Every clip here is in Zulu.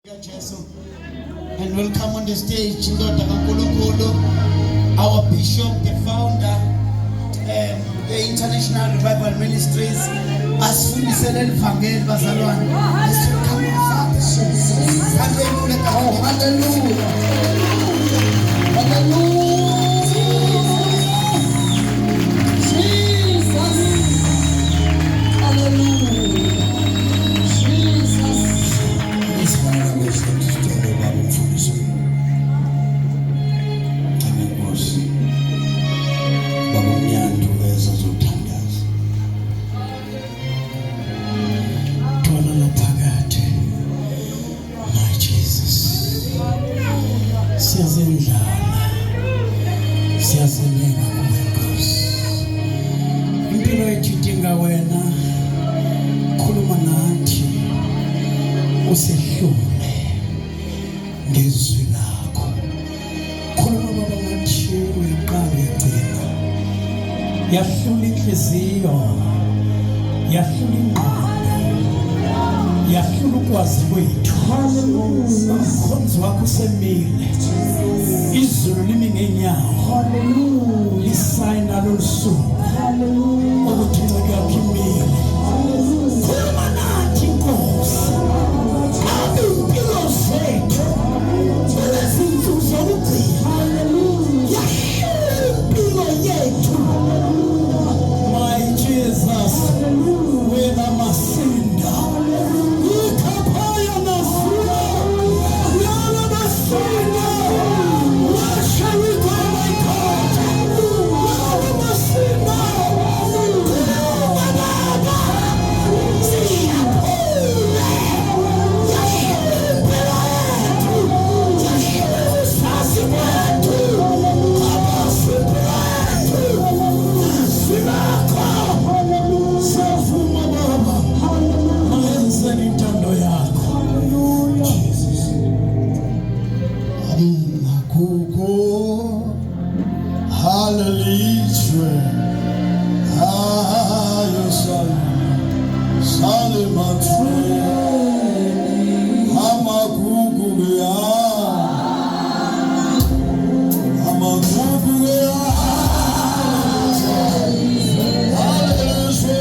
Jesu. And welcome on the stage indoda kaNkulunkulu, our bishop, the founder, the International Revival Ministries. Asifundise leli vangeli, bazalwane. Let's welcome our father. Hallelujah. Oh, hallelujah. Hallelujah. Jesus. Hallelujah. Jesus. Isifanele kwethu sicela ubaba umfundisi. Amen, Nkosi. Baba uMnyandu eza zothandaza. Thola laphakade. My Jesus. Siyazendlala. Siyazeneka kuwe, Nkosi. Impilo yethu idinga wena. Khuluma nathi. Usehlule ngezwi lakho. Khuluma baba, ngathi uyiqala uyagcina. Yahlula inhliziyo, yahlula ingqondo, yahlula ukwazi kwethu. Umkhonzi wakho usemile, izulu limi ngenyawo, lisayina lolu suku ukuthi inceku yakho imile. Khuluma nathi, Nkosi, ngabe impilo zethu kulezi nsuku zokugcina, yahlula impilo yethu. My Jesus, wena masinda ikhaphaya nasula yala masinda. Where shall we go, my God? Yala masinda. Khuluma baba, siyaphule, yahlula impilo yethu, yahlula ukusasa kwethu, Nkosi yethu, izwi lakho siyavuma baba, mayenzeni intando yakho, Jesus. Amagugu alelizwe ayosala salemathweni, amagugu ya, amagugu ya alelizwe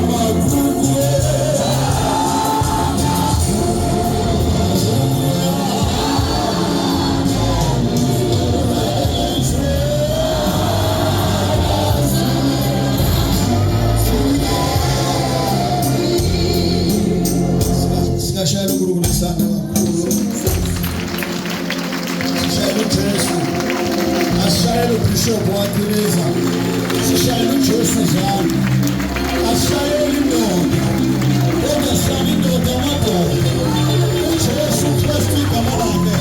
amagugu. Singashayela uNkulunkulu isandla kakhulu. Sishayela uJesu. Asishayele uBishop waChiliza. Sishayela uJesu izandla. Asishayele indoda. Kodwa sishayela indoda amadoda. UJesu Kristu igama lakhe.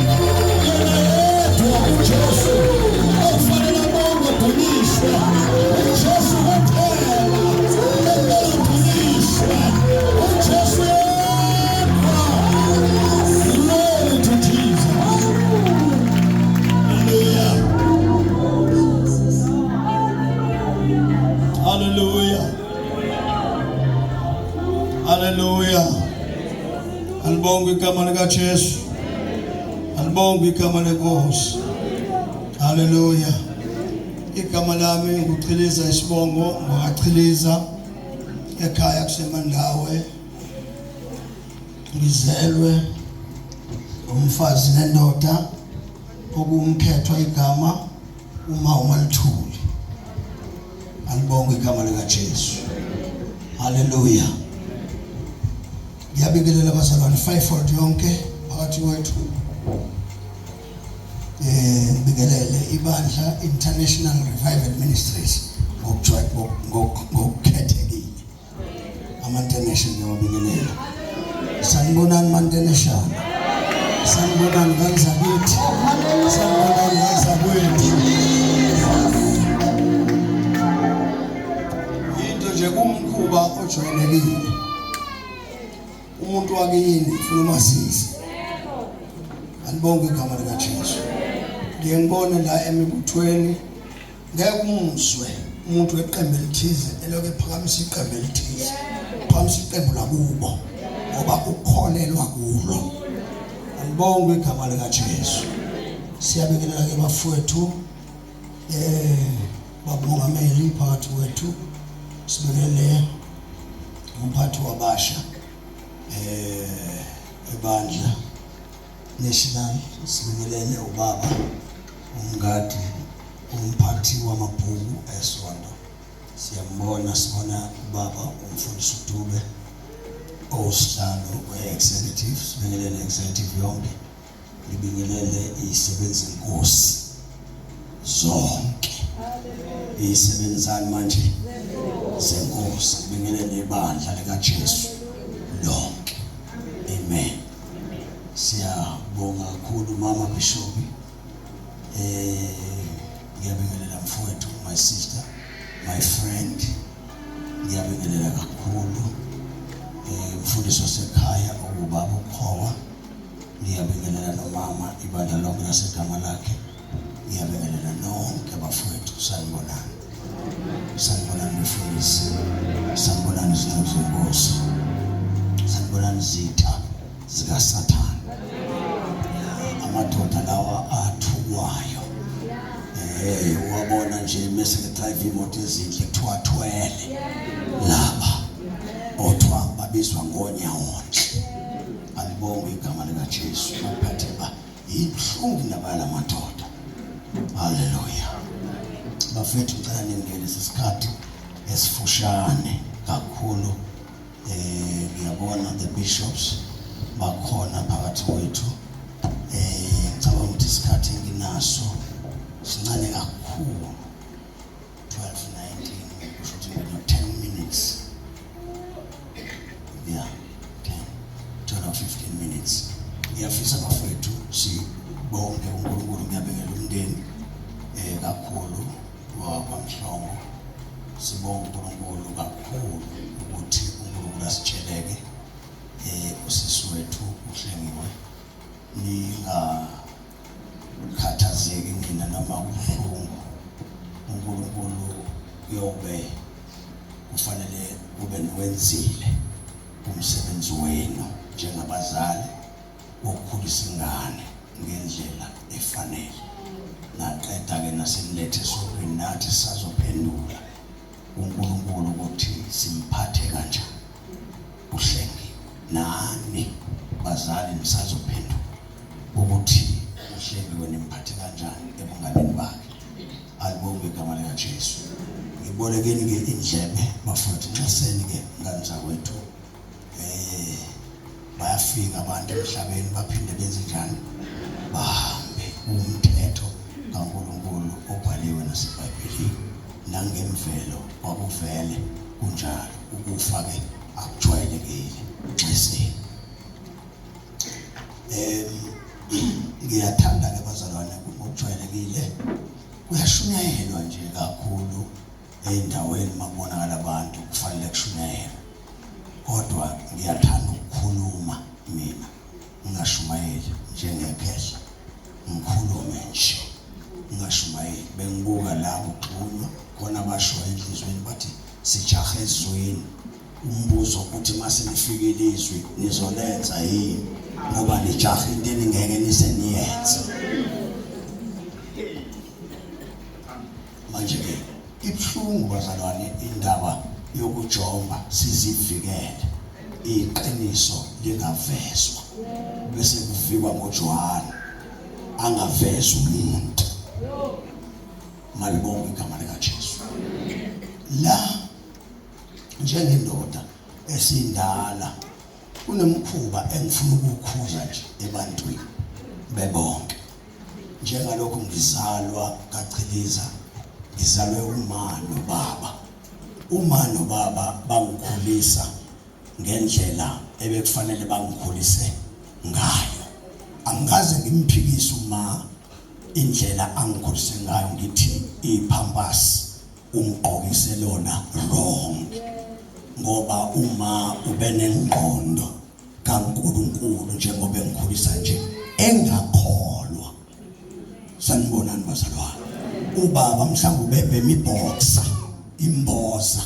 Yena yedwa uJesu okufanele abongwe, adunyiswe. UJesu kuphela okumele adunyiswe. UJesu yedwa. Glory to Jesus. Hallelujah. Hallelujah. Hallelujah. Alibongwe igama likaJesu. Alibongwe igama leNkosi. Hallelujah. Igama lami nguChiliza, isibongo ngwakaChiliza. Ekhaya kuseMandawe. Ngizelwe umfazi nendoda okumkhethwa igama uma uMalithuli. Alibongwe igama likaJesu. Hallelujah. Ngiyabingelela abazalwane fivefold yonke phakathi kwethu. Ngibingelele Ibandla International Revival Ministries ngokukhethekile. Ama-international ngiyawabingelela. Sanibonani ma-international. Sanibonani kanzakithi. Sanibonani kanzakwethu. Into nje kumkhuba ojwayelekile. Umuntu wakini ufuna umazise. Alibonge igama likaJesu. Ngiye ngibone la emibuthweni ngeke umuzwe umuntu weqembu elithize elokhu ephakamisa iqembu elithize. Phakamisa iqembu lakubo ngoba ukholelwa kulo. Alibonge igama likaJesu. Siyabingelela ke bafowethu babumongameli phakathi kwethu sibingelele umphathi wabasha ebandla national, sibingelele ubaba umngadi umphathi wamabhuku esonto. Siyambona, sibona ubaba umfundisi uDube owusihlalo we-executive. Sibingelele executive yonke, ngibingelele izisebenzi zenkosi zonke, izisebenzani manje zenkosi, ngibingelele ibandla likaJesu lonke. Amen. Siyabonga kakhulu mama Bishop. Ngiyabingelela mfowethu, my sister, my friend. Ngiyabingelela kakhulu mfundisi wasekhaya ubaba uKhowa. Ngiyabingelela nomama, ibandla lonke lasegama lakhe. Ngiyabingelela nonke bafowethu, sanibonani. Sanibonani befundisi. Sanibonani izinceku zenkosi. Sanibonani zitha zikaSathane. Amadoda lawa athukwayo. Wabona nje mase drive imoto ezinhle kuthiwa thwele. Laba othiwa babizwa ngonyawonhle. Alibonge igama likaJesu. Baphathe ba ibuhlungu indaba yalamadoda. Haleluya. Bafethu, ngicela ningene isikhathi esifushane kakhulu. Ngiyabona the bishops bakhona phakathi kwethu. Ngicabanga ukuthi isikhathi enginaso sincane kakhulu. 12:19 kusho ukuthi ngino 10 minutes. Yeah, 10 10 or 15 minutes. Ngiyafisa bafethu sibonge uNkulunkulu. Ngiyabingelela umndeni kakhulu wakwaMhlongo. Sibonge uNkulunkulu kakhulu ukuthi uNkulunkulu asitsheleke usisi wethu uhlengiwe. Ningakhathazeki nina noma kubuhlungu, uNkulunkulu uyobe kufanele kube niwenzile umsebenzi wenu njengabazali wokukhulisa ingane ngendlela efanele. Naqeda-ke nasenilethe esontweni, nathi sisazophendula uNkulunkulu ukuthi simphathe kanjani uhlengiwe. Nani bazali nisazophendula ukuthi uhlengiwe nimphathe kanjani ebunganeni bakhe. Alibonge igama likaJesu. Ngibolekeni-ke indlebe bafowethu, nxeseni-ke ngane zakwethu. Bayafika abantu emhlabeni baphinde benze njani, bahambe. Umthetho kaNkulunkulu obhaliwe naseBhayibhelini nangemvelo kwakuvele kunjalo. Ukufa-ke akujwayelekile. Nxeseni. Ngiyathanda-ke bazalwane, ngokujwayelekile kuyashunyayelwa nje kakhulu ey'ndaweni makubonakala abantu kufanele kushunyayelwe, kodwa ngiyathanda ukukhuluma mina ngingashumayeli njengekhehla, ngikhulume nje ngingashumayeli. Bengibuka la kugxunywa khona basho enhliziyweni bathi sijahe ezweni. Umbuzo uthi mase nifikile izwi nizolenza yini, ngoba nijahe into eningeke nize niyenze. Manje ke ibuhlungu bazalwane indaba yokujomba sizivikele, iqiniso lingavezwa bese kuvikwa ngoJohane angavezwa umuntu. Malibonge igama likaJesu. La njengendoda esindala kunemkhuba engifuna ukukhuza nje ebantwini bebonke. Njengalokhu ngizalwa kaChiliza, ngizalwe uma nobaba. Uma nobaba bangikhulisa ngendlela ebekufanele bangikhulise ngayo. Angikaze ngimphikise uma indlela angikhulise ngayo ngithi ipampers ungigqokise lona wrong ngoba uma ubenengqondo kaNkuluNkulu njengoba engikhulisa nje engakholwa. Sanibonani bazalwane. Ubaba mhlawumbe ubebhema iboxer imboza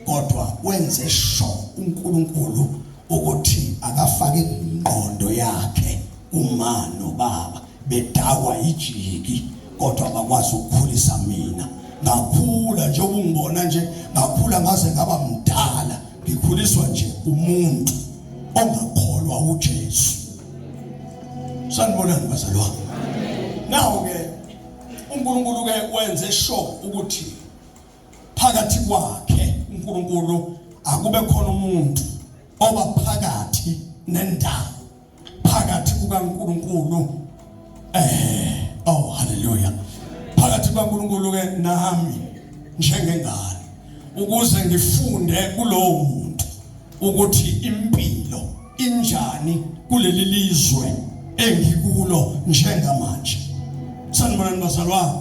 kodwa wenze sho uNkulunkulu ukuthi akafake ingqondo yakhe uma nobaba bedakwa ijiki kodwa bakwazi ukukhulisa mina ngakhula njengoba ungibona nje ngakhula ngaze ngaba mdala ngikhuliswa nje umuntu ongakholwa uJesu. Sanibonani bazalwane. Nawo ke uNkulunkulu ke wenze sure ukuthi phakathi kwakhe uNkulunkulu akube khona umuntu oba phakathi nendawo phakathi kukaNkulunkulu eh oh haleluya phakathi kukaNkulunkulu ke nami njengengane ukuze ngifunde kulowo muntu ukuthi impilo injani kuleli lizwe engikulo njengamanje. Sanibonani bazalwane.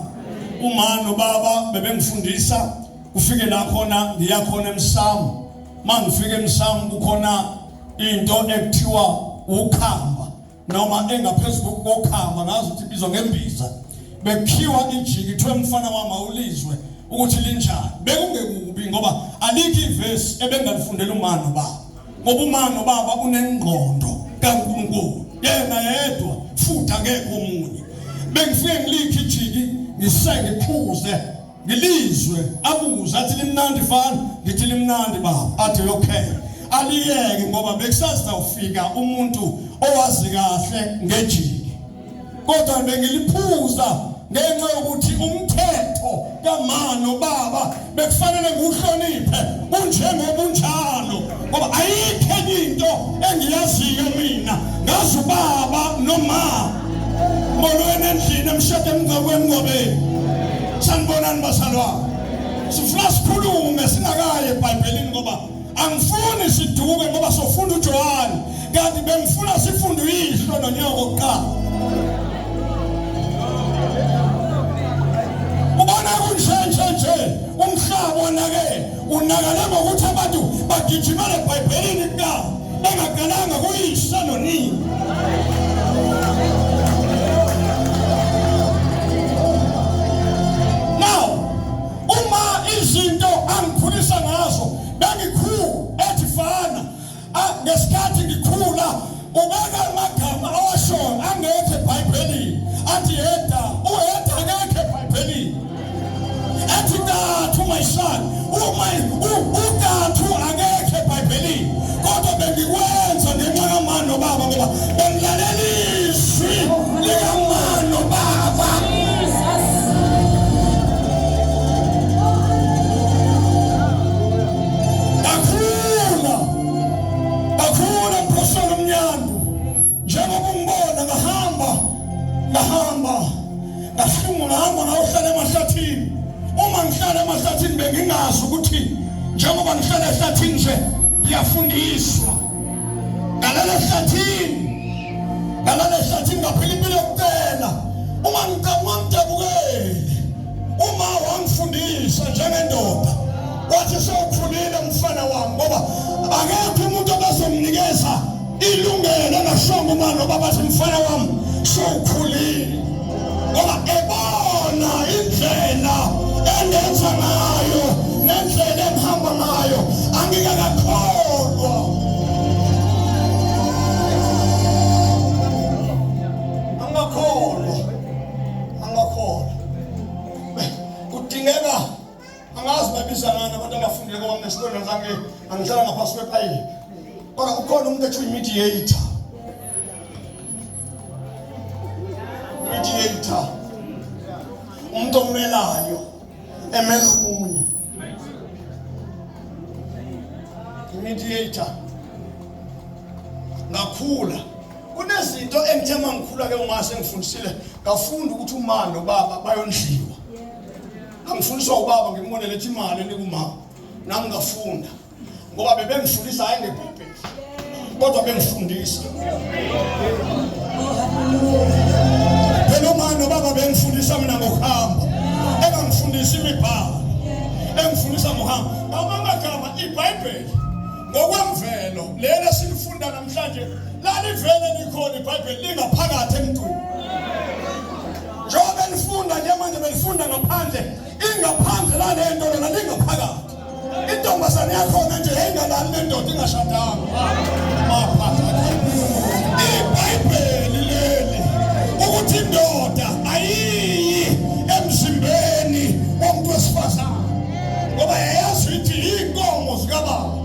Uma nobaba bebengifundisa kufike la khona ngiya khona emsamo. Mangifika emsamo kukhona into ekuthiwa ukhamba noma engaphezulu kokhamba ngazi ukuthi ibizwa ngembiza bekhiwa ijiki kuthiwe mfana wami awulizwe ukuthi linjani bekungekubi ngoba alikho ivesi ebengalifundela umama nobaba ngoba umama nobaba unengqondo kaNkulunkulu yena yedwa futhi akekho omunye bengifike ngilikhe ijiki ngisengiphuze ngilizwe abuze athi limnandi fana ngithi limnandi baba athi okay aliyeke ngoba bekusazawufika umuntu owazi kahle ngejiki kodwa bengiliphuza ngenxa yokuthi umthetho kamano baba bekufanele ngiwuhloniphe unjengoba unjalo ngoba ayikho enye into engiyaziyo mina ngazi ubaba noma molweni endlini emshado emngcwabweni ngobeni sanibonani bazalwane sifuna sikhulume singakayi ebhayibhelini ngoba angifuni siduke ngoba sofunda uJohane kanti bengifuna sifunde uyihlo nonyoko kuqala ubona kunjenje nje umhlaba wonakele unakale ngokuthi abantu bagijimele ebhayibhelini kuqala bengaqalanga kuyise nonina now uma izinto angikhulisa ngazo bengikhulu ethi fana ngesikhathi ngikhula ubeka amagama awashoyo angekho ebhayibhelini athi yeda uyeda akekho ebhayibhelini athi ntathu my son uma utathu akekho ebhayibhelini kodwa bengikwenza ngenxa kamani nobaba ngoba bengilalela izwi likamani nobaba. Ngakhula ngakhula mphostoli umnyandu njengoba ungibona ngahamba ngahamba ngahlungu ngahamba ngayohlala emahlathini. Uma ngihlala emahlathini bengingazi ukuthi njengoba ngihlala ehlathini nje ngiyafundiswa. Ngalala ehlathini ngalala ehlathini ngaphila impilo yokucela uma ngicabanga ngidabukele Uma wangifundisa njengendoda wathi sewukhulile mfana wami ngoba akekho umuntu obezomnikeza ilungelo engashongo uma noba bathi mfana wami sewukhulile ngoba ebona indlela engenza ngayo nendlela engihamba ngayo angikakakholwa. Angakholwa, angakholwa. Kudingeka angazi babiza ngani abantu abafundile ngoba mina esikoleni zange angihlala ngaphansi kwepayipi kodwa kukhona umuntu ethiwa i-mediator mediator umuntu omelayo emela omunye i-mediator ngakhula. Kunezinto engithe mangikhula ke uma sengifundisile ngafunda ukuthi uma nobaba bayondliwa. Angifundiswa ubaba ngimbone lethi imali enikuma. Nami ngafunda. Ngoba bebengifundisa hayi ngeBhayibheli. Kodwa bengifundisa. Phela uma nobaba bengifundisa mina ngokuhamba. Engangifundisa imibhalo. Engifundisa ngokuhamba. Ngamagama iBhayibheli ngokwemvelo leli esilifunda namhlanje lalivele likhona iBhayibheli lingaphakathi emntwini njengoba belifunda nje manje belifunda ngaphandle ingaphandle lalento lona lingaphakathi intombazane yakhona nje yayingalali nendoda ingashadanga iBhayibheli leli ukuthi indoda ayiyi emzimbeni womuntu wesifazane ngoba yayazi ukuthi iy'nkomo zikababa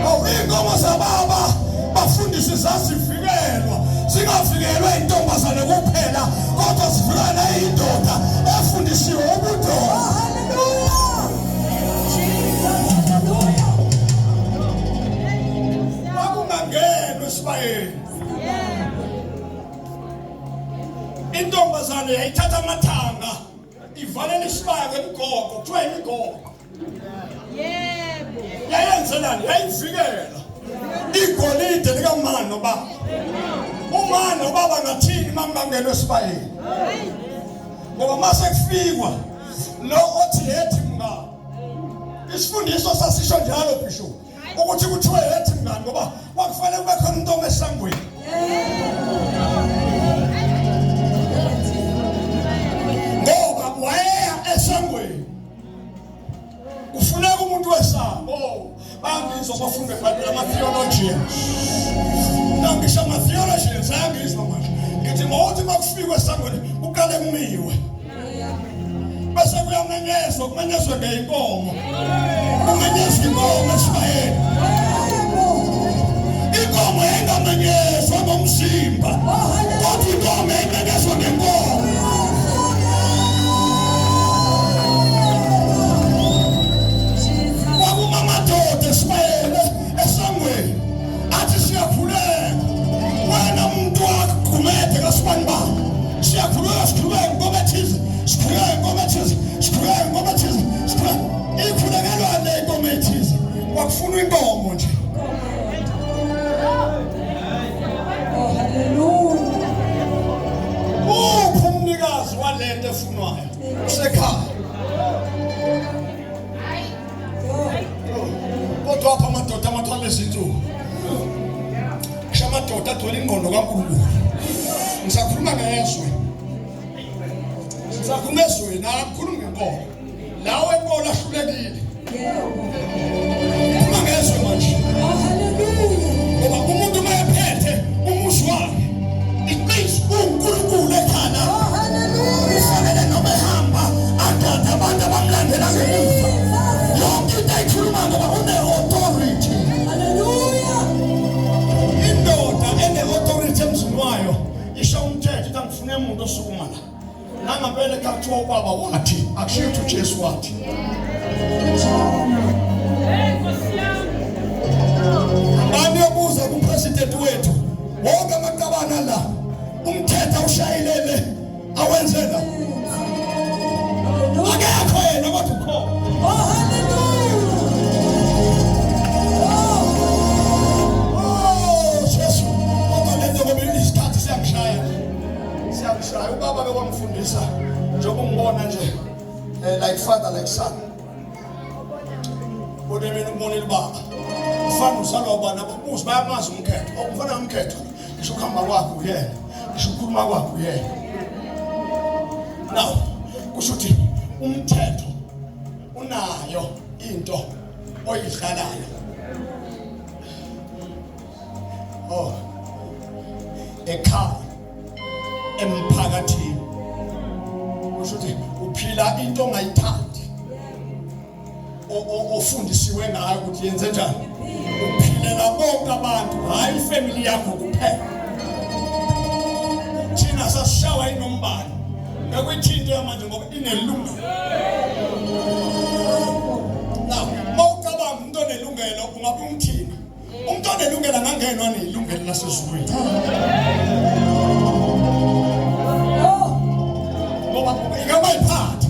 awu iy'nkomo zababa bafundisi zazivikelwa zingavikelwa intombazane kuphela kodwa zivikelwa nayindoda efundisiwe ubudoda kwakungangenwa esibayeni intombazane yayithatha amathanga ivalela isibaya ngemigoqo kuthiwa imigoqo Yebo. Yayenzelani? Yayivikela igolide likamama nobaba. Uma nobaba ngathini uma ngingangenwa esibayeni? Ngoba mase kufikwa lo othi hethi mngani. Isifundiso sasisho njalo Bishop ukuthi kuthiwe hethi mngani ngoba kwakufanele kube khona umuntu omesangweni. Ngoba wayeya esangweni. Kufuneka umuntu wesabo. Oh, bangizwa abafundi beBhayibheli ama-theologians. Ngisho ama-theologians ayangizwa manje. Ngithi ngokuthi uma kufikwe esangweni kuqale kumiwe. Bese kuyamenyezwa, kumenyezwe ngeyinkomo. Kumenyezwa inkomo esibayeni. Inkomo yayingamenyezwa ngomzimba. Kodwa inkomo yayimenyezwa ngenkomo. Kwakuma amadoda esibayeni esangweni athi siyakhuleka wena muntu wakugumede kasibanibani siyakhuleka sikhuleka inkomo ethize sikhuleka inkomo ethize sikhuleka inkomo ethize sikhuleka ikhulekelwa le inkomo ethize kwakufunwa inkomo nje Oh, hallelujah. Uphi umnikazi walento efunwayo? Usekhaya. Kodwa apha amadoda amathwala izinsuku. Ngisho amadoda agcwele ingqondo kaNkulunkulu. Ngisakhuluma ngezwe. Ngisakhuluma ezweni, akukhulumi ngenkolo. Lawo enkolo ahlulekile. Uma ngezwe manje. Ngoba umuntu uma ephethe umuzi wakhe, it means uNkulunkulu ekhanda. Ufanele noma ehamba agade abantu abamlandela ngemuva. Yonke into ayikhuluma ngoba une-authority. Indoda ene-authority emzini wayo isho umthetho ithi angifune muntu osukuma la. Nangempela kuthiwa ubaba wathi akushiyo ukuthi uJesu wathi. Bani yobuza kupresident wethu wonke amaqabana la umthetho awushayilele awenzela akekho yena kodwa ukhona. Oh, hallelujah. Oh Jesu, ngoba lento ngoba isikhathi siyangishaya. Siyangishaya ubaba ke wangifundisa njengoba ungibona nje like father like son. Kodwa mina ukubonile ubaba. Ufana uzalwa ubani ababuzi bayamazi umkhetho. Umfana umkhetho ngisho ukuhamba kwakhe uyena. Ngisho ukukhuluma kwakhe uyena. Now kusho ukuthi umthetho unayo into oyidlalayo. Oh. Ekhaya emphakathini kusho ukuthi uphila into ongayithandi ofundisiwe ngayo ukuthi yenze njani uphilela bonke abantu hayi ifamily yakho kuphela thina sasishawa inombani ngakuyithinto yamanje ngoba inelungelo now mawucabanga umuntu onelungelo ungabe umthini Umuntu onelungelo angangenwa nelungelo lasezulwini. Oh. Ngoba ingaba iphatha.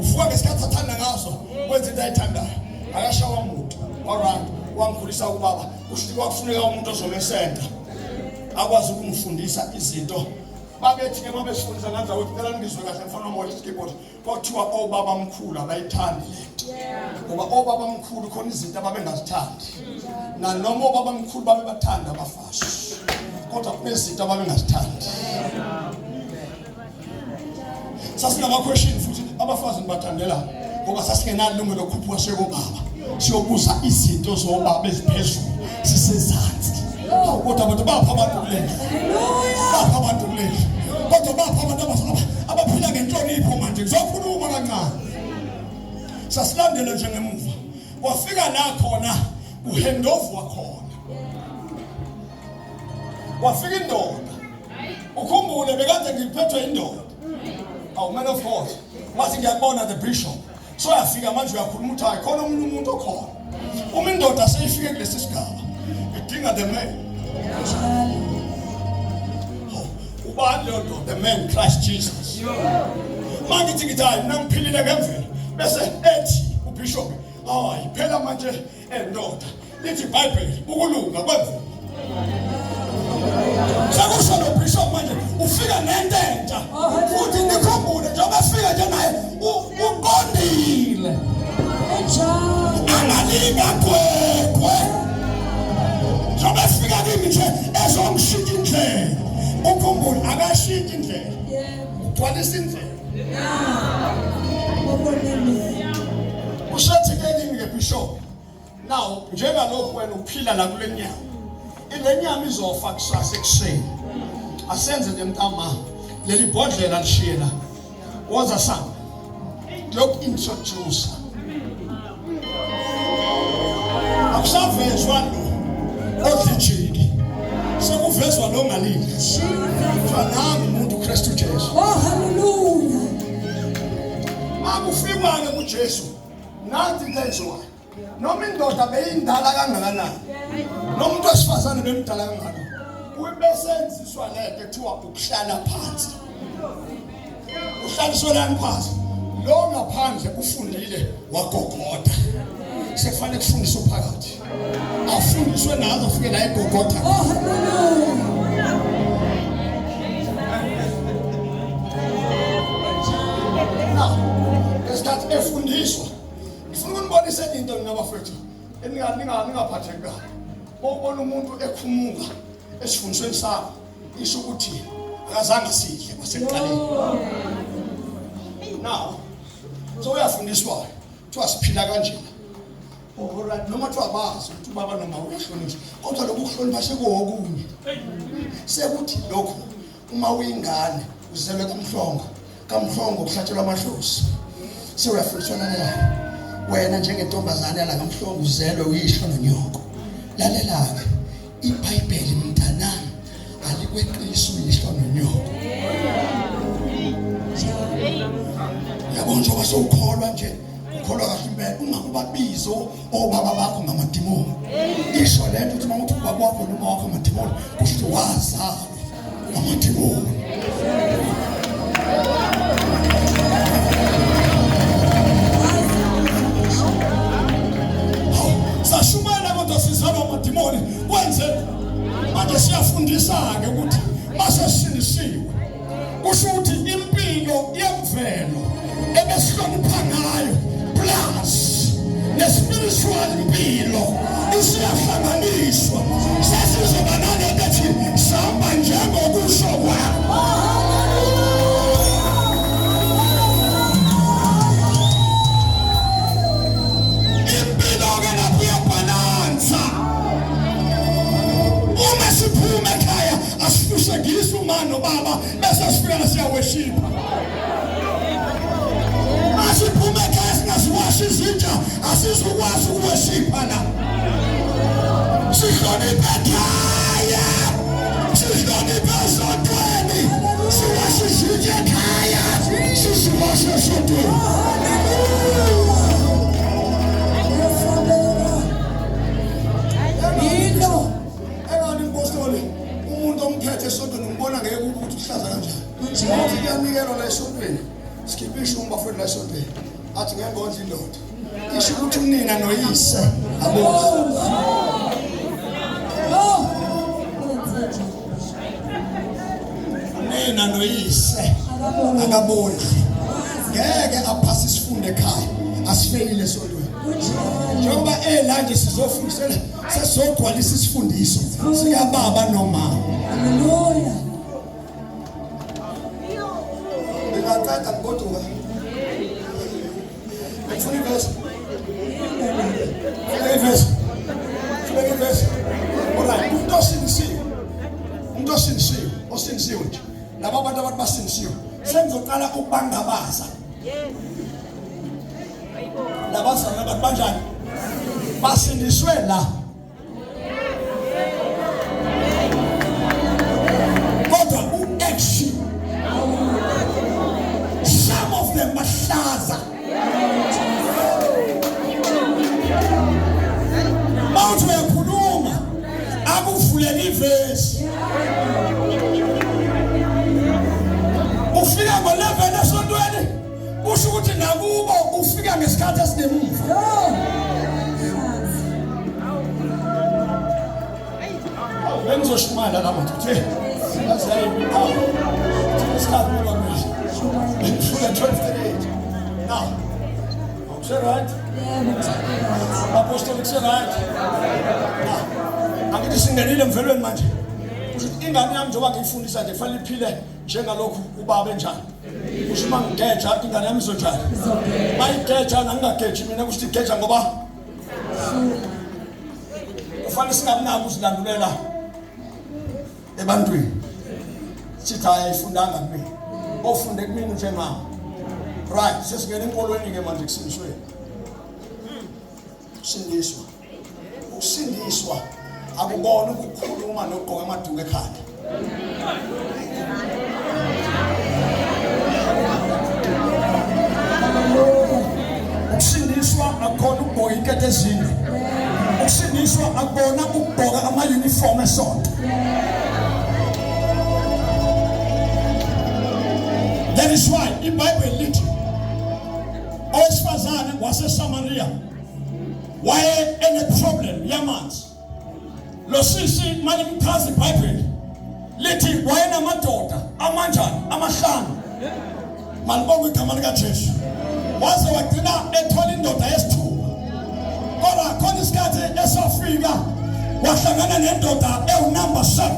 Uvuka ngesikhathi athanda ngaso, wenza into ayithandayo. Akashawa muntu. Alright, wangikhulisa ubaba. Kusho ukuthi kwakufuneka umuntu ozomesenta. Akwazi ukungifundisa izinto. Babethi ke babesifundisa nganza ukuthi cela ngizwe kahle mfana omoya isikeyboard. Kwathiwa obaba mkhulu abayithandi lento. Ngoba obaba mkhulu khona izinto ababengazithandi. Nanoma obaba mkhulu babebathanda abafazi. Kodwa kunezinto ababengazithandi. Sasinama question futhi abafazi nibathandela ngoba sasingenalo ilungelo lokukhuphuka sekobaba. Siyobuza izinto zobaba eziphezulu sisezansi. Hawu kodwa abantu bapha abantu kulendlu. Bapha abantu kulendlu. Kodwa bapha abantu abaphila ngenhlonipho manje. Ngizokhuluma kancane. Sasilandele nje ngemuva. Kwafika la khona kuhendovwa khona. Kwafika indoda. Ukhumbule bekade ngiphethwe indoda. Awu man of God. Wathi ngiyakubona the bishop. So yafika manje uyakhuluma uthi hayi khona omunye umuntu okhona. Uma indoda seyifike kulesi sigaba idinga the man. Ubani leyo ndoda? The man Christ Jesus. Manje ngithi ngithi hayi mina ngiphilile ngemvelo bese ethi ubishop hayi phela manje endoda lithi iBhayibheli ukulunga kwemvelo. Sekusho lo bishop manje ufika nento entsha futhi nikhumbule njengoba efika nje naye uqondile angalinga gwegwe njengoba efika kimi nje ezongishintsha indlela ukhumbule akashintshe indlela ugcwalisa indlela usethi ke kimi ke bishop Now njengalokhu wena uphila la kule nyama. Ile nyama izofa kusasa ekuseni. Asenze nje mntama leli bhodlela lishiye la. Woza sami. Lokhu introduce. Akusavezwa lo odlijiki. Sekuvezwa lo ngalile. Kuthiwa nangu umuntu uKristu Jesu. Oh hallelujah. Makufikwa-ke kuJesu Nanti into enziwayo. Noma indoda beyindala kangakanani. Noma umuntu wesifazane bemdala kangakanani. Uyibesenziswa lento ekuthiwa ukuhlala phansi. Uhlaliswe lani phansi. Lo ngaphandle ufundile wagogoda. Sekufanele kufundiswe phakathi. Afundiswe nazo afike la egogoda. Oh hallelujah. Now, ngesikhathi efundiswa ngifuna ukunibonisa enye into nina bafethu ningaphatheki kabi. Uma ubona umuntu ekhumuka esifundisweni sakho isho ukuthi akazange sidle kwasekuqaleni. Now, so uyafundiswa kuthiwa siphila kanjena. Alright, noma kuthiwa bazi ukuthi ubaba noma uyahlonishwa kodwa lokhu kuhlonipha sekuwokunye. Sekuthi lokhu uma uyingane uzelwe kamhlongo kamhlongo kuhlatshelwa amadlozi sewuyafundiswa lalela wena njengentombazane yala kamhlongo uzelwe uyisho nonyoko lalela-ke ibhayibheli mntanami alikweqisi uyihlo nonyoko yabo njengoba sewukholwa nje ukholwa kahle impela ungakubabizi obaba bakho ngamadimoni isho lento ukuthi uma uthi ubaba wakho noma wakho amadimoni kusho ukuthi wazalwa amadimoni sashumayela kodwa sizalwa amadimoni kwenze manje siyafundisa-ke ukuthi masesindisiwe kusho ukuthi impilo yemvelo ebesihlonipha ngayo plus nespiritual impilo isiyahlanganiswa sesizoba nalento ethi sihamba njengokusho kwakho impilo-ke lapho iyabhalansa uma siphuma ekhaya asihlushekisi uma nobaba bese sifika la siyaweshipha asiphume ekhaya singaziwashi izinja asizukwazi ukuweshipha la sihloniphe ekhaya sihloniphe esontweni siwashe izinja ekhaya siziwashe esontweni Hallelujah. Siyatshelwa la esontweni, sikhipha ishumi bafowethu la esontweni. Athi ngeke ngondle indoda. Isho ukuthi unina noyise abondli. Oh. Wenze njani? Unina noyise Akabondli. akabondli. Ngeke aphase isifundo ekhaya. Asifeyile esontweni. Kunjalo. Njengoba ela nje sizofundisela sesizogcwalisa isifundiso sikababa nomama. Hallelujah. Ngingaqeda ngigoduka. Ngifuna ivesi. Ngifuna ivesi. Ngifuna ivesi. Alright, umuntu osindisiwe. Umuntu osindisiwe, osindisiwe nje. Laba bantu abantu basindisiwe. Sengizoqala ukubangabaza. Labazalwane abantu banjani? Basindiswe la. Kodwa u-action some of them bahlaza. Mawuthi uyakhuluma akuvulele ivesi. Ufika ngo-11 esontweni kusho ukuthi nakubo ufika ngesikhathi esingemuva. Bengizoshumayela la manje uthi yazi awu isikhathi ngoba manje ngifuna 12:38 now. Akuse right? Yebo, Apostoli kuse right? Now, angithi singenile emvelweni manje. Kusho ukuthi ingane yami njengoba ngiyifundisa nje kufanele iphile njengalokhu ubaba enjani. Kusho uma ngigeja ingane yami izonjani? Mayigeja nangingageji mina kusho ukuthi igeja ngoba kufanele singabinako uzilandulela ebantwini. Sithi hayi ayifundanga kumina. Ofunde kumina njengami. Right, sesingena enkolweni ke manje kusindisweni. Ukusindiswa. Ukusindiswa akubona ukukhuluma nokugqoka amaduku ekhanda. Ukusindiswa akukhona ukugqoka inkethe ezinde. Ukusindiswa akubona ukugqoka ama-uniform esonto. That is why iBhayibheli lithi owesifazane waseSamaria waye ene-problem yamanzi. Lo sisi malimchaza iBhayibheli lithi wayenamadoda amanjani amahlanu. Malibongwe igama likaJesu. Waze wagcina ethola indoda yesithupha. Kodwa khona isikhathi esafika wahlangana nendoda ewunumber 7.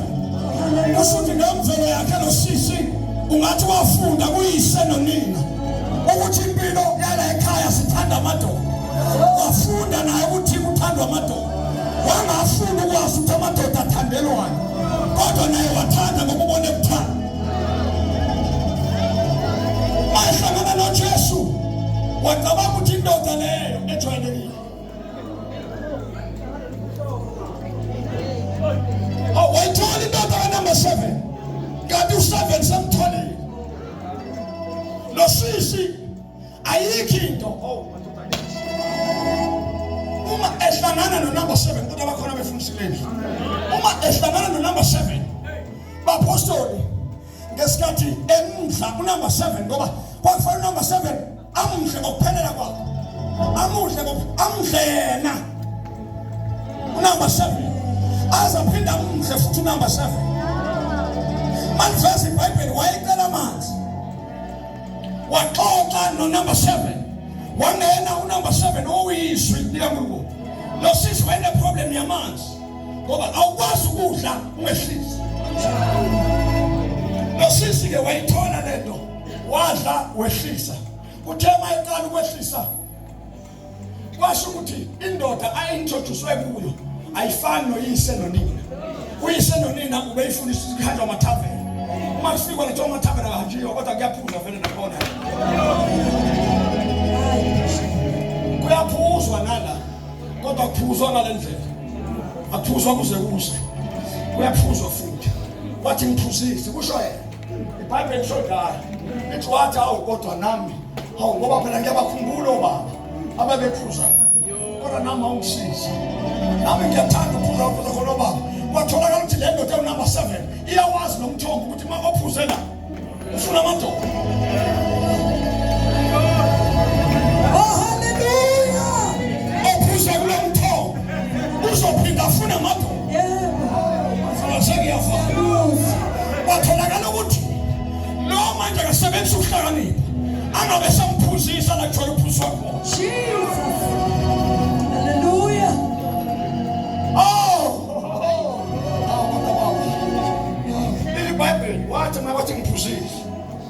Kusho ukuthi ngemvelo yakhe lo sisi ungathi wafunda kuyise nonina ukuthi impilo yala ekhaya sithanda amadoda. Wafunda naye ukuthi kuthandwa amadoda. Wangafuni ukwazi ukuthi amadoda athandelwani. Kodwa naye wathanda ngoba ubone kuthanda. Wahlangana noJesu wacabanga ukuthi indoda leyo ejwayelekile. Oh, wayithola indoda kanumber 7. Kanti u7 semtholile. Lo sisi ayikho into. Oh, uma ehlangana no number 7 kodwa bakhona befundisile ndlu. Uma ehlangana no number 7 bapostoli ngesikhathi emdla unumber 7 ngoba kwakufanele unumber 7 amudle ngokuphelela kwakhe. Amudle amudle yena. Unumber 7 aze aphinde amudle futhi unumber 7. Maliveza iBhayibheli wayecela amanzi. Waxoxa no number 7. Wangena unumber 7 owuyizwi likaNkulunkulu. Lo sisi wayene problem yamanzi ngoba awukwazi ukudla ungehlisi. Lo sisi ke wayithola lento wadla wehlisa. Uthe mayeqala ukwehlisa kwasho ukuthi indoda ayintroducwe kuyo ayifani noyise nonina. Uyise nonina ubeyifundisa ukuhanjwa amathaveni. Uma kufikwa lethu amathaveni akahanjiwa kodwa kuyaphuzwa vele nakhona. Kuyaphuzwa nala kodwa kuphuzwa ngale ndlela. Akuphuzwa kuze kuze. Kuyaphuzwa futhi. Wathi ngiphuzise kusho yena. IBhayibheli lisho njalo. Lithi wathi awu kodwa nami hawu ngoba phela ngiyabakhumbula obaba ababephuza. Kodwa nami awungisizi. Nami ngiyathanda ukuphuza ukuphuza khona obaba. Kwatholakala ukuthi le ndoda ewunumber 7 iyawazi lo mthombo ukuthi uma ophuze la. Ufuna amadoda. Oh, hallelujah. Ophuza kulo mthombo uzophinda afune amadoda. Yebo. Sengiyafana. Kwatholakala ukuthi lo manje akasebenzisa ukuhlakanipha angabe samphuzisa la kuthola uphuzwa khona. Jesus. Hallelujah. Oh! Leli Bhayibheli wathi uma bathi ngiphuzile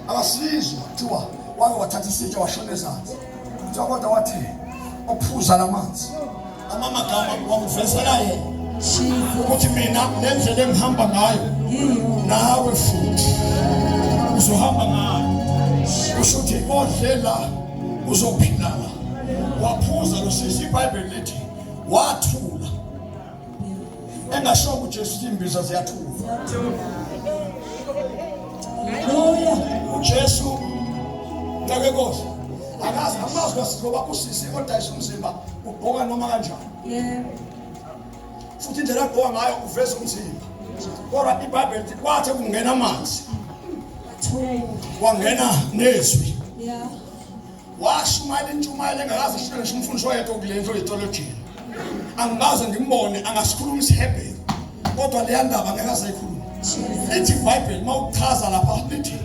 akasizwa kuthiwa wake wathatha isitsha washona ezansi kuthiwa kodwa wathi ophuza lamanzi amamagama wamvezela yena ukuthi mina le ndlela engihamba ngayo nawe futhi uzohamba ngayo kusho ukuthi odle la uzophila la waphuza lo sisi ibhayibheli lithi wathula engasho uJesu ukuthi imbiza ziyathula Haleluya uJesu ntakenkosi akazi amazi kwasizoba usisi odayisa umzimba ugqoka noma kanjani yebo futhi indlela agqoka ngayo uveza umzimba kodwa ibhayibheli lithi kwathi kungena amanzi wangena nezwi yeah washumayela intshumayelo engakaze ishumayele ngisho umfundisi oyedwa kule ndlu yetolojini angikaze ngimbone angasikhuluma isihebheru kodwa leya ndaba ngeke aze ayikhulume lithi ibhayibheli uma uchaza lapha lithi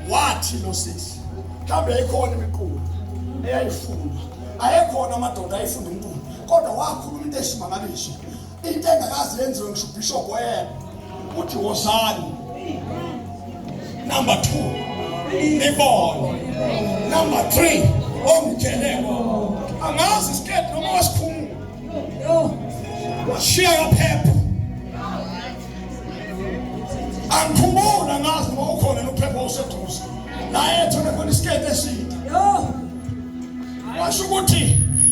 wathi lo sisi mhlawumbe yayikhona imiqulu eyayifundwa ayekhona amadoda ayefunda umqulu kodwa wakhuluma into esimangaliso into engakaze yenziwe ngisho ubishop oyedwa uthi wozani number 2 nibone number 3 ongitshele angazi isiketi noma wasikhumula washiya kaphepha angikhumbuli angazi noma ukhona nophepha useduze la ethole khona isiketi eside washo ukuthi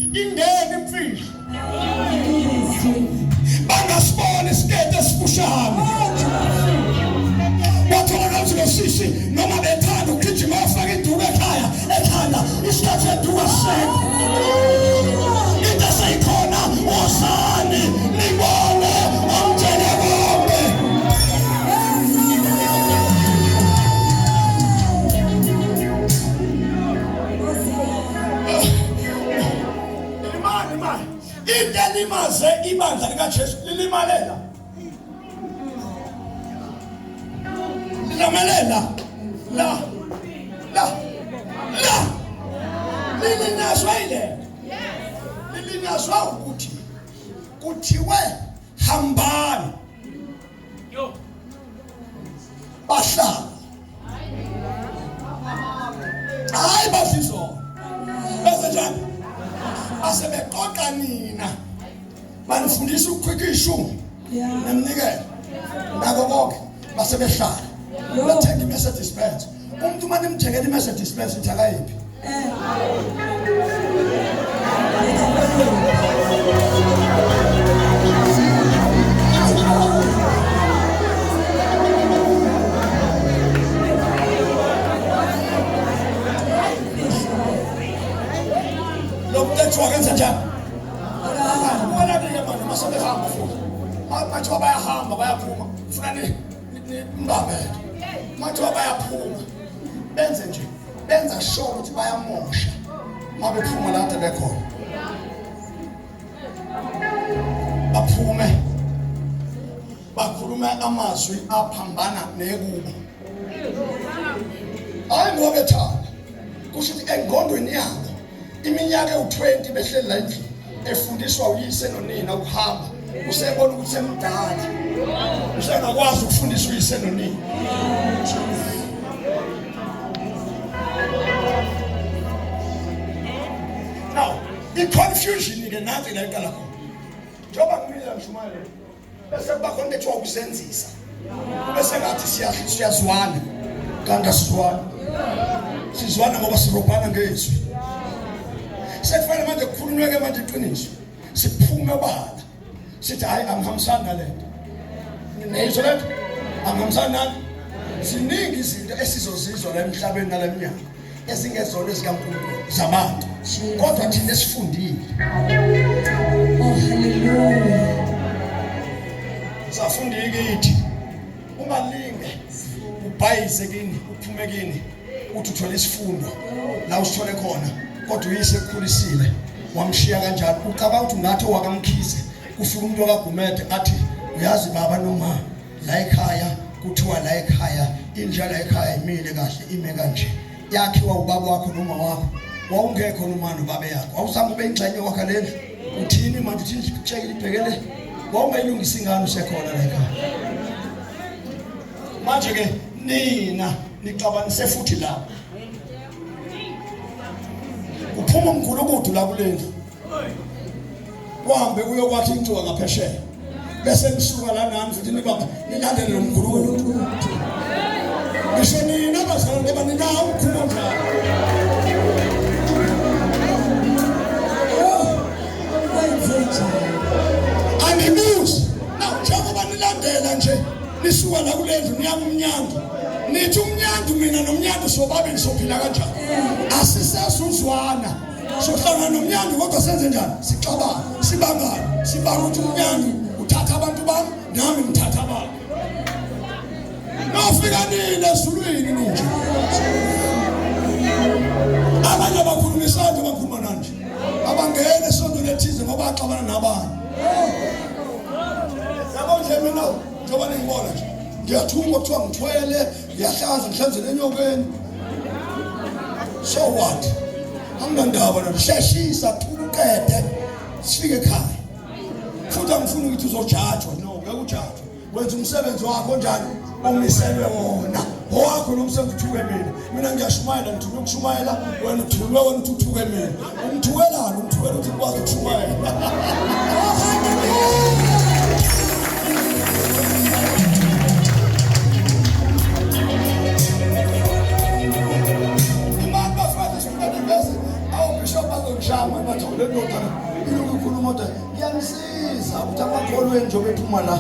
ingene imfihlo bangasibona isiketi esifushane watholakala ukuthi lo sisi noma bethanda ukugijima wafaka iduku ekhaya ekhanda isikhathi seduku asisekho into eseyikhona wozani nibone omtshele konke Imani imani. Into elimaze ibandla likaJesu lilimalela. Lilimalela. La. La. La. Lilinyazwa ile. Lilinyazwa ukuthi kuthiwe hambani. Bahlala. Hayi badlizona. Bese njani? Base beqoqa nina. Banifundisa ukukhwikha ishumi. Nemnikelo. Nako konke base behlala. Bathenga iMercedes Benz. Umuntu uma nimthengela iMercedes Benz ithi akayiphi? Eh. Lo mntetho wakenza njani? Ubona-ke manje uma sebehamba futhi. Bathiwa bayahamba bayaphuma. Funa ni nimbambele. Bathiwa bayaphuma. Benze nje benza sure ukuthi bayamosha uma bephuma la kade bekhona. Baphume bakhulume amazwi aphambana nekubo. Hayi ngoba bethanda. Kusho ukuthi engqondweni yabo iminyaka ewu-20 behleli la endlini efundiswa uyise nonina ukuhamba usebona ukuthi semdala usengakwazi ukufundisa uyise nonina. Now, i-confusion ke nansi la iqala khona. Njengoba ngimile la ngishumayela bese kuba khona into ethiwa ukuzenzisa. Bese ngathi siyazwana kanti asizwani. Sizwana ngoba sirobhana ngezwi. Sekufanele manje kukhulunywe ke manje iqiniso. Siphume obala. Sithi hayi angihambisani nalento. Neyizwa lento? Angihambisani nani? Ziningi izinto esizozizwa la emhlabeni nale minyaka ezingezona ezikaNkulunkulu zabantu. Kodwa thina esifundile. Oh hallelujah. Safunda ikithi. Ungalinge ubhayise kini, uphume kini, uthi uthole isifundo la usithole khona, kodwa uyise ekukhulisile wamshiya kanjalo. Ucabanga ukuthi ungathi owakamkhize kufika umuntu okaGumede athi uyazi baba noma la ekhaya kuthiwa la ekhaya inja la ekhaya imile kahle ime kanje yakhiwa ubaba wakho noma wakho wawungekho noma nobaba yakho awuzange ube ingxenye wakha lendlu uthini manje uthini tshekile ibhekele wawungayilungisa ingane usekhona la ekhaya manje ke nina nixabanise futhi la kuphuma umgulukudu la kulendlu kuhambe kuyokwakha incuka ngaphesheya bese nisuka la nani futhi niba nilandele lo mgulukudu ngisho nina bazalwane ngoba ninawo umkhuba onjalo. Angibuzi na njengoba nilandela nje nisuka la kule ndlu niya kumnyango nithi umnyango mina nomnyango sobabili sophila kanjani asisesuzwana sohlangana nomnyango kodwa senze njani sixabane sibangane sibanga ukuthi umnyango uthatha abantu bami nami ngithatha abami nofika nini ezulwini ninje abanye abakhulumisani bakhuluma nanje abangene esontweni ethize ngoba baxabana nabanye yabo nje mina njengoba ningibona nje ngiyathukwa kuthiwa ngithwele ngiyahlanza ngihlanzele enyokeni so what anginandaba nalo sheshisa thuka uqede sifike ekhaya futhi angifuni ukuthi uzojajwa no ngeke ujajwe wenza umsebenzi wakho onjani omiselwe wona owakho lo msebenzi uthuke mina mina ngiyashumayela ngithunywe ukushumayela wena uthunywe wena uthi uthuke mina umthukelani umthukela ukuthi ngikwazi ukushumayela Imali bafowethu sifuna ivesi awubishop bazongishaya bathi le ndoda ilokhu ikhuluma kodwa iyanisiza ukuthi amakholweni njengoba ephuma la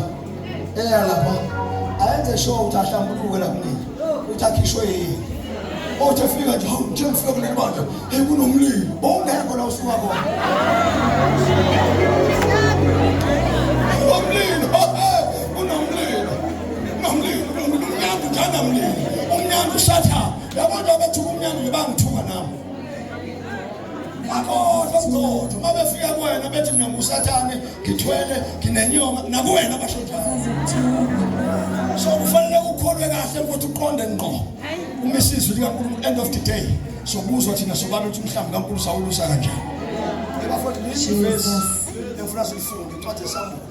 eya lapha ayenze sure ukuthi ahlambuluke la kunini ukuthi akhishwe yini othi efika nje hawu nje ngifika kuleli bandla hey kunomlilo bowungekho la usuka khona umlilo kunomlilo kunomlilo kunomlilo umnyango njani mlilo umnyango usathane yabo nje abathuka umnyango bangithuka nami Akhohlwa mqotho uma befika kuwena bethi mina ngusathane ngithwele nginenyoka nakuwena basho njalo. So kufanele ukholwe kahle ukuthi uqonde ngqo. Uma isizwi likaNkulunkulu end of the day sobuzwa thina sobala ukuthi umhlambi kaNkulunkulu sawulusa kanjani. Ebafowethu leli verse engifuna silifunde incwadi yesambulo.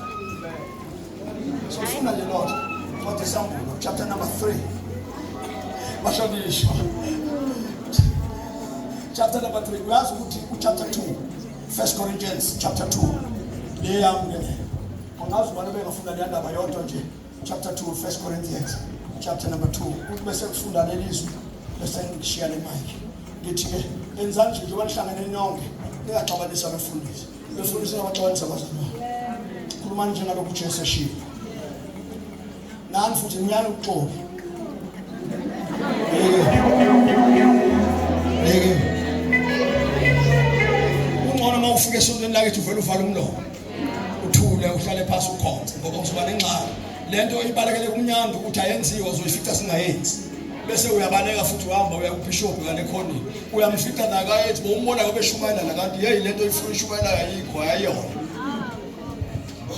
Sofunda nje lodwa incwadi yesambulo chapter number 3. Bahlonishwa. Chapter number 3 uyazi ukuthi uchapter 2 First Corinthians chapter 2 le yami ke angazi ubani bengafunda le ndaba yodwa nje chapter 2 First Corinthians chapter number 2 ukuthi bese kufunda leli zwi bese ngishiya le mic ngithi ke enzani nje njengoba nihlangene nonke ningaxabanisi abefundisi befundisi ningabaxabanisi abazalwane khulumani njengalokhu uJesu eshilo nani futhi niyani ukuxoki yeke ungcono uma ufika esontweni lakithi uvele uvale umlomo uthule uhlale phansi ukhonze ngoba uzoba nengxaki le nto ibalekele kumnyando ukuthi ayenziwa uzoyifica singayenzi bese uyabaleka futhi uhamba uya kubishop ngale khoneni uyamfica nakayethi bowumbona ngoba eshumayela la kanti yeyi le nto ifuna ishumayela ayikho ayiyona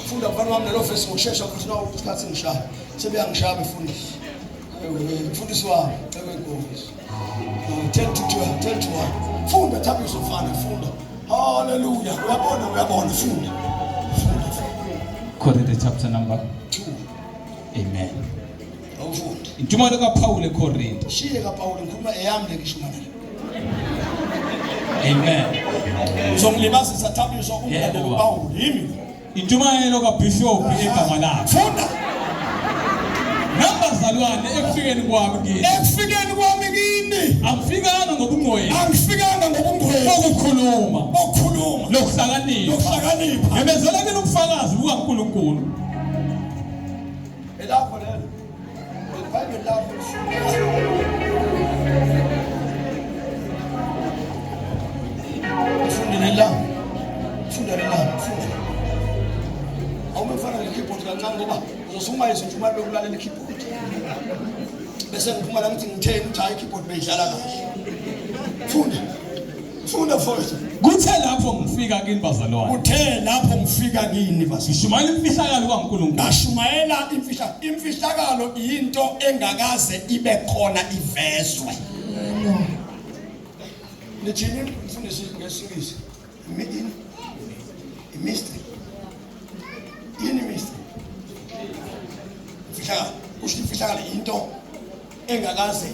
Funda mfana wami lelo vesi ngokushesha futhi nawo isikhathi ngishaya. Sebeyangishaya befundisi. Mfundisi wami, cebo inkosi. 10 to 12, 10 to 1. Funda Thabiso mfana, funda. Hallelujah. Uyabona, uyabona, funda. Funda. Corinthians chapter number 2. Amen. Awufundi. Intshumayelo kaPaul eKorinte. Shiye kaPaul ngikhuluma eyami le ngishumayela. Amen. Uzongilibazisa Thabiso umlandela Yebo. uPaul yimi. Intshumayelo kaBishop egama lakhe. Funda. Nabazalwane ekufikeni kwami kini. Ekufikeni kwami kini Angifikanga ngobungcwele angifikanga ngobungcwele bokukhuluma bokukhuluma nokuhlakanipha. nokuhlakanipha. Ngimemezela kini ubufakazi bukaNkulunkulu. Elakho lelo. IBhayibheli lakho lifunda. Funde leli Funda leli Funda. Awume mfana le keyboard kancane ngoba uzosuma izinto uma lokulalela i-keyboard. Bese ngiphuma la ngithi ngitheni uthi hayi keyboard beyidlala kahle. Funda. Funda mfowethu. Kuthe lapho ngifika kini bazalwane. Kuthe lapho ngifika kini bazalwane. Ngishumayela imfihlakalo kaNkulunkulu. Ngashumayela imfihla imfihlakalo into engakaze ibe khona ivezwe. Nithini mfundisi ngesingisi? Imini? Imystery. Yini mystery? Imfihlakalo. Kusho imfihlakalo into engakaze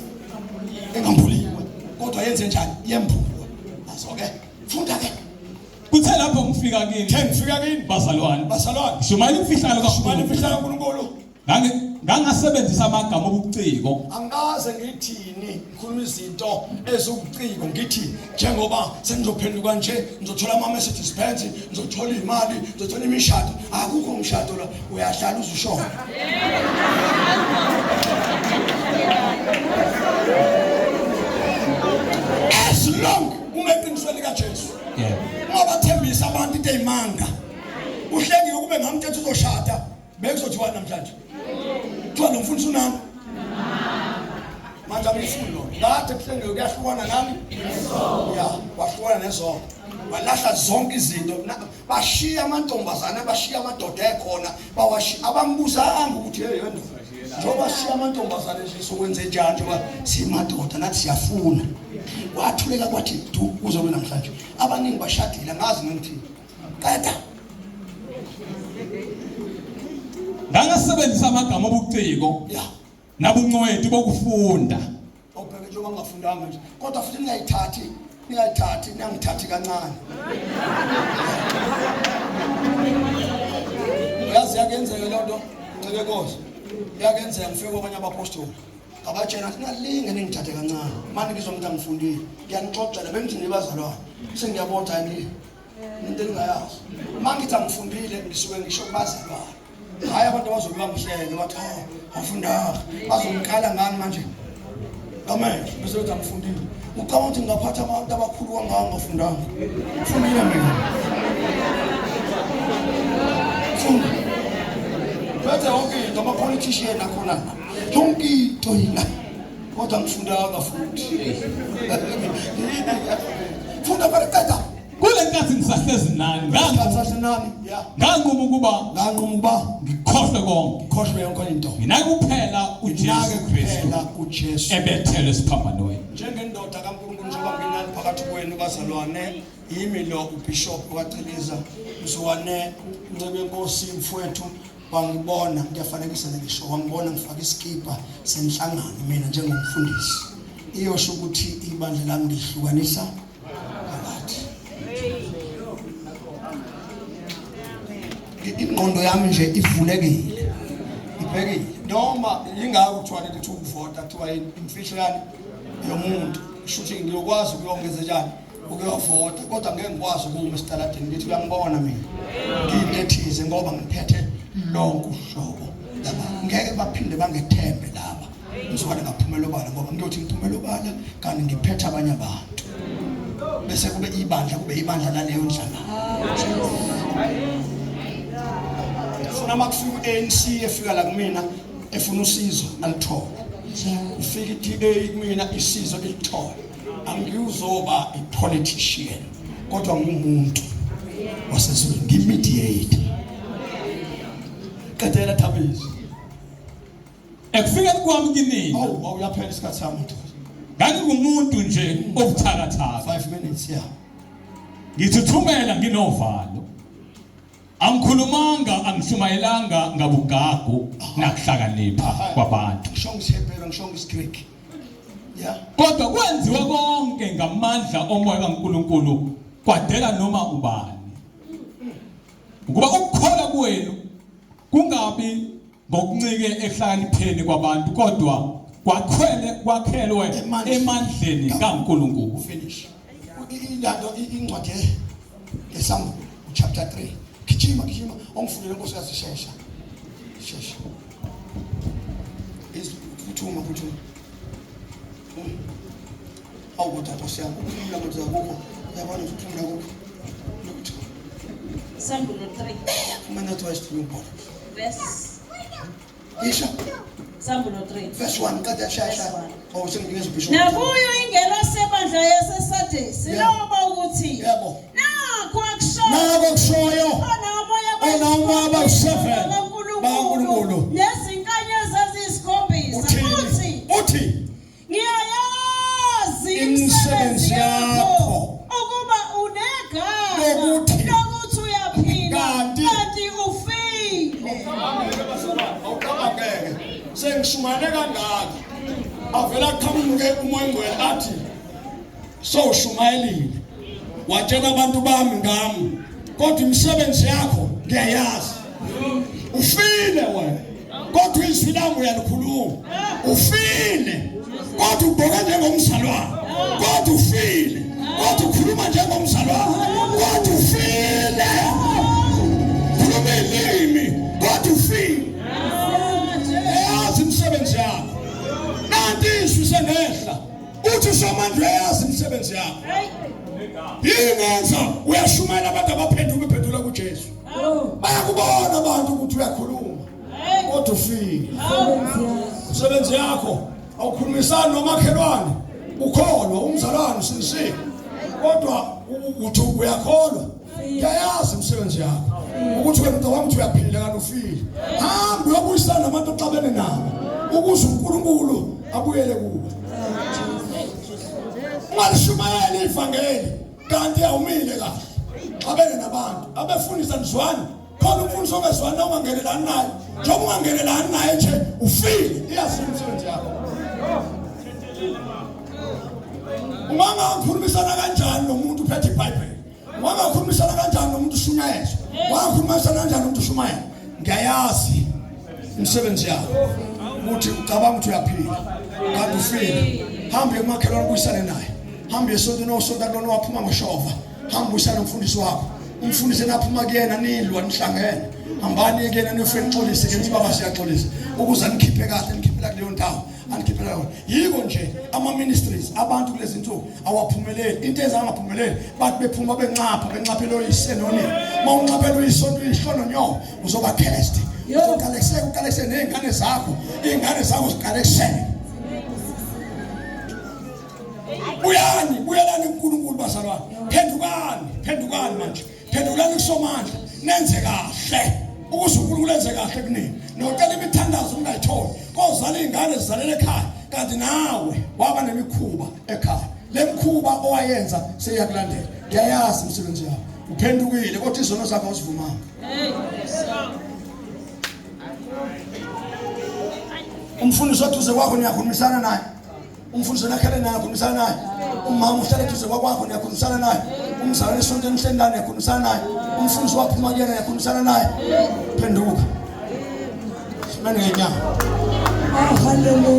engambuliwe kodwa yenze njani? Yembulwa. Naso ke. Funda ke. Kuthe lapho ngifika kini. Kuthe ngifika kini bazalwane. Bazalwane. Ngishumayela imfihlakalo kaNkulunkulu. Imfihlakalo kaNkulunkulu. Ngangasebenzisa amagama obuciko. Angikaze ngithini ngikhuluma izinto eziwubuciko ngithi njengoba sengizophenduka nje ngizothola ama Mercedes Benz ngizothola imali ngizothola imishado akukho umshado la uyahlala uzushona as long umeqinisweni likaJesu yebo ungabathembisa abantu into eyimanga uhlengile kube ngamthetho uzoshada Bekuzothiwa namhlanje. Kuthiwa lo mfundisi unami. Manje angifuni lo. Kade kuhlengeke kuyahlukana nami. Ya, wahlukana nezono. Walahla zonke izinto. Bashiya amantombazane, bashiya amadoda ekhona, bawashiya abambuzanga ukuthi hey wena. Njengoba sishiya amantombazane nje sokwenze njani njengoba simadoda nathi siyafuna. Kwathuleka kwathi du kuze namhlanje. Abaningi bashadile angazi ngithini. Qeda. Ngangasebenzisa amagama obuciko. Yeah. Nabuncweti bokufunda. Obheke njengoba ngingafundanga nje. Kodwa futhi ningayithathi, ningayithathi, ningangithathi kancane. Uyazi yakenzeka leyo nto, Nceke Nkosi. Yakenzeka ngifike kwabanye abapostoli. Ngabatshela ngathi ningalinge ningithathe kancane. Manje ngizwa ukuthi angifundile. Ngiyanixoxela bengithi nibazalwane. Sengiyabona hayi into engingayazi uma ngithi angifundile ngisuke ngisho kubazalwane hhayi abantu abazobe bangihleke bathi hawu awufundanga bazongikhala ngani manje ngamehlo bese bethi angifundile ucabanga ukuthi ngingaphatha abantu abakhulu kangaka ngingafundanga fundile mina funda phethe yonke into ama-politician akhona yonke into yila kodwa ngifundanga futhi funda phela qeda Kule nkathi ngisahlezi nani ngisahlezi nani yeah nganquma ukuba nganquma ukuba ngikhohlwe konke ngikhohlwe yonke into nginake kuphela uJesu Kristu uJesu ebethelwe esiphambanweni njengendoda kaNkulunkulu njengoba nginani phakathi kwenu bazalwane yimi lo uBishop waChiliza mzukwane ncebe yenkosi mfowethu wangibona ngiyafanekisa ngisho wangibona ngifaka isikipa senhlangano mina njengomfundisi iyosho ukuthi ibandla lami ngihlukanisa phakathi ingqondo yami nje ivulekile ibhekile noma yingako kuthiwa leli ukuvota kuthiwa imfihlo yani yomuntu shuthi ngiyokwazi ukuyongeza njani ukuyovota kodwa ngeke ngikwazi ukuma esitaladini ngithi uyangibona mina ngiyinto ethize ngoba ngiphethe lonke uhlobo laba ngeke baphinde bangethembe laba ngizokwane ngaphumela obala ngoba ngiyothi ngiphumela obala kanti ngiphethe abanye abantu bese kube ibandla kube ibandla laleyo ndlala funa makufika u-ANC efika la kumina efuna usizo alithole ufika i-DA kumina isizo ilithole angiyuzoba i-politician kodwa ngumuntu wasezulwini ngimediator qedela thabisi Ekufikeni kwami kinina. Awu, awuyaphela isikhathi sami nto. Ngangingumuntu nje obuthakathaka. 5 minutes yeah. Ngithuthumela nginovalo. Angikhulumanga angishumayelanga ngabugagu nakuhlakanipha kwabantu. Ngisho ngisiHebheru ngisho ngisiGreek. Yeah. Kodwa kwenziwa konke ngamandla omoya kaNkuluNkulu kwadela noma ubani. Ukuba ukukholwa kwenu kungabi ngokuncike ekuhlakanipheni kwabantu kodwa kwakhwele kwakhelwe emandleni kaNkulunkulu finish ilanto incwadi yesambulo chapter 3 gijima gijima ongifundele nkosikazi shesha shesha iziphuthuma phuthuma awu kodwa nkosi yami ukuphumula kodwa kukho uyabona ukuthi ukuphumula kukho lutho Sambulo 3 kumele nathi wayesithunywa verse Isha Sambulo 3. Verse 1 qeda shaya shaya. Oh senginikeza ubishop. Nakuyo ingelosi ebandla yaseSardis Yeah. loba ukuthi Yebo. nakho akushoyo Nako kushoyo. onamoya Onamoya abawu-seven bakaNkulunkulu bakaNkulunkulu. nezinkanyezi eziyisikhombisa Uthini? uthi Uthi ngiyayazi Imisebenzi yakho. ukuba unegama Lokuthi. lokuthi uyaphila Kanti. kanti ufile. Awucabangeke. Sengishumayele kangaka. Avela aqhamuke uMoya oNgcwele athi sowushumayelile. Watshela abantu bami ngami. Kodwa imisebenzi yakho ngiyayazi. Ufile wena. Kodwa izwi lami uyalikhuluma. Ufile. Kodwa ugqoke njengomzalwane. Kodwa ufile. Kodwa ukhuluma njengomzalwane. Kodwa ufile. Khuluma ilimi. Kodwa ufile. Eyazi imisebenzi yakho. Nanti izwi sengehla. Uthi uSomandla uyayazi imisebenzi yakho. Yini enza uyashumayela abantu abaphenduka bephendula kuJesu. Bayakubona abantu ukuthi uyakhuluma. Kodwa ufile. Umsebenzi yakho awukhulumisani nomakhelwane. Ukholwa umzalwane usinisile. Kodwa uthi uyakholwa. Ngiyayazi imisebenzi yakho. Ukuthi wena ucabanga ukuthi uyaphila kanti ufile. Hamba uyobuyisana nabantu oxabene nabo ukuze uNkulunkulu abuyele kuwe. Ungalishumayeli ivangeli kanti awumile kahle. Xabene nabantu abefundisa nizwani. Khona umfundisi ongezwani nawe ungangenelani naye. Njengoba ungangenelani naye nje ufile. Iyazi imisebenzi yakho. Ungangakhulumisana kanjani nomuntu uphethe iBhayibheli? Ungangakhulumisana kanjani nomuntu ushunyayezwa? Ungangakhulumisana kanjani nomuntu ushumayela? Ngiyayazi imisebenzi yakho. Ukuthi ucabanga ukuthi uyaphila kanti ufile. Hamba emakhelwane ubuyisane naye. Hamba esontweni osonta kulona waphuma ngoshova. Hamba ubuyisane nomfundisi wakho. Umfundisi enaphuma kuyena nilwa nihlangene. Hambani kuyena niyofike nixolise ke nithi baba siyaxolisa ukuze anikhiphe kahle nikhiphela kuleyo ndawo anikhiphela yona. Yiko nje ama ministries abantu kulezi nsuku awaphumeleli. Into enza angaphumeleli bathi bephuma benxapha benxaphela oyise nonina. Mawunxaphela uyisonto uyihlo nonyoko uzoba cursed. Uzoqalekiseka uqalekise nezingane zakho. Izingane zakho ziqalekiseke. Buyani, buyelani kuNkulunkulu bazalwane. Phendukani, phendukani manje. Phendulani kuSomandla, nenze kahle. Ukuze uNkulunkulu enze kahle kunini. Nocela imithandazo ungayitholi. Kozala izingane zizalele ekhaya kanti nawe waba nemikhuba ekhaya. Le mkhuba owayenza seyakulandela. Ngiyayazi imisebenzi yakho. Uphendukile kodwa izono zakho awuzivumanga. Umfundisi oduze kwakho niyakhulumisana naye. Umfundisi onakhele naye ukhulumisana naye. Umama uhlala eduze kwakwakho niyakhulumisana naye. Umzalwane esontweni uhleli naye niyakhulumisana naye. Umfundisi waphuma kuyena niyakhulumisana naye. Phenduka. Simene ngenyawo. Oh, hallelujah.